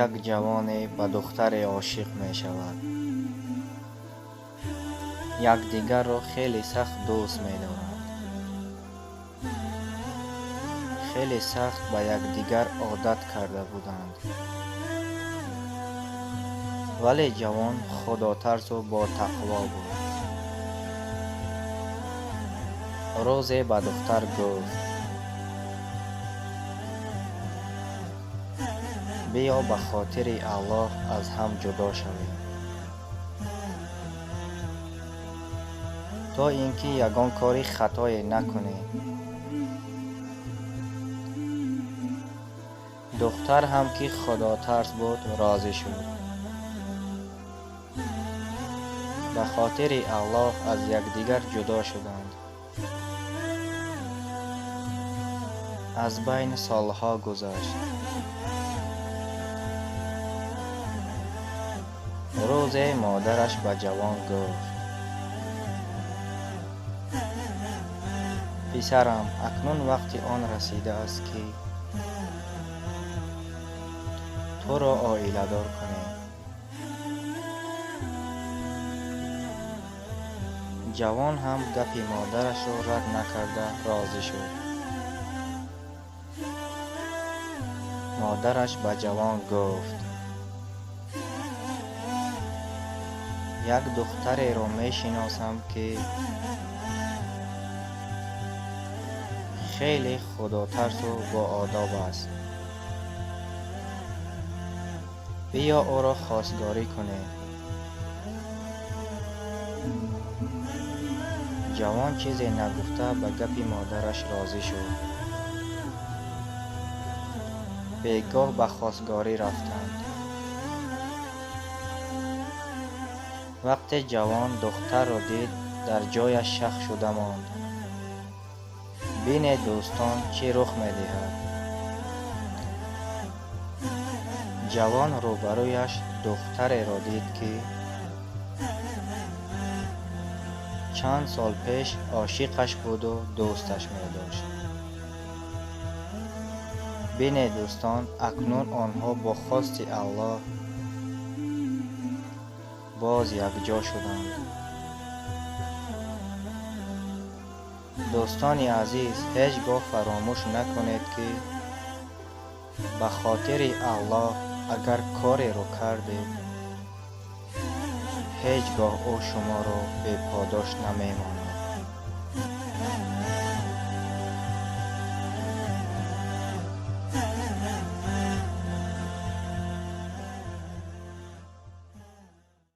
Як ҷавоне ба духтаре ошиқ мешавад. Якдигарро хеле сахт дӯст медоранд. Хеле сахт ба якдигар одат карда буданд. Вале ҷавон худотарсу ботақво буд. Рӯзе ба духтар гуфт: биё ба хотири Аллоҳ аз ҳам ҷудо шавем, то ин ки ягон кори хатое накунем. Духтар ҳам ки худотарс буд, розӣ шуд. Ба хотири Аллоҳ аз якдигар ҷудо шуданд. Аз байн солҳо гузашт. Рӯзе модараш ба ҷавон гуфт: писарам, акнун вақти он расидааст, ки туро оиладор кунем. Ҷавон ҳам гапи модарашро рад накарда розӣ шуд. Модараш ба ҷавон гуфт: як духтареро мешиносам, ки хеле худотарсу боодоб аст. Биё ӯро хостгорӣ кунем. Ҷавон чизе нагуфта ба гапи модараш розӣ шуд. Бегоҳ ба хостгорӣ рафтанд. Вақте ҷавон духтарро дид, дар ҷояш шах шуда монд. Бинед, дӯстон, чӣ рух медиҳад. Ҷавон рӯбарӯяш духтареро дид, ки чанд сол пеш ошиқаш буду дӯсташ медошт. Бинед, дӯстон, акнун онҳо бо хости Аллоҳ боз якҷо шуданд. Дӯстони азиз, ҳеҷ гоҳ фаромӯш накунед, ки ба хотири Аллоҳ агар кореро кардед, ҳеҷ гоҳ ӯ шуморо беподош намемонад.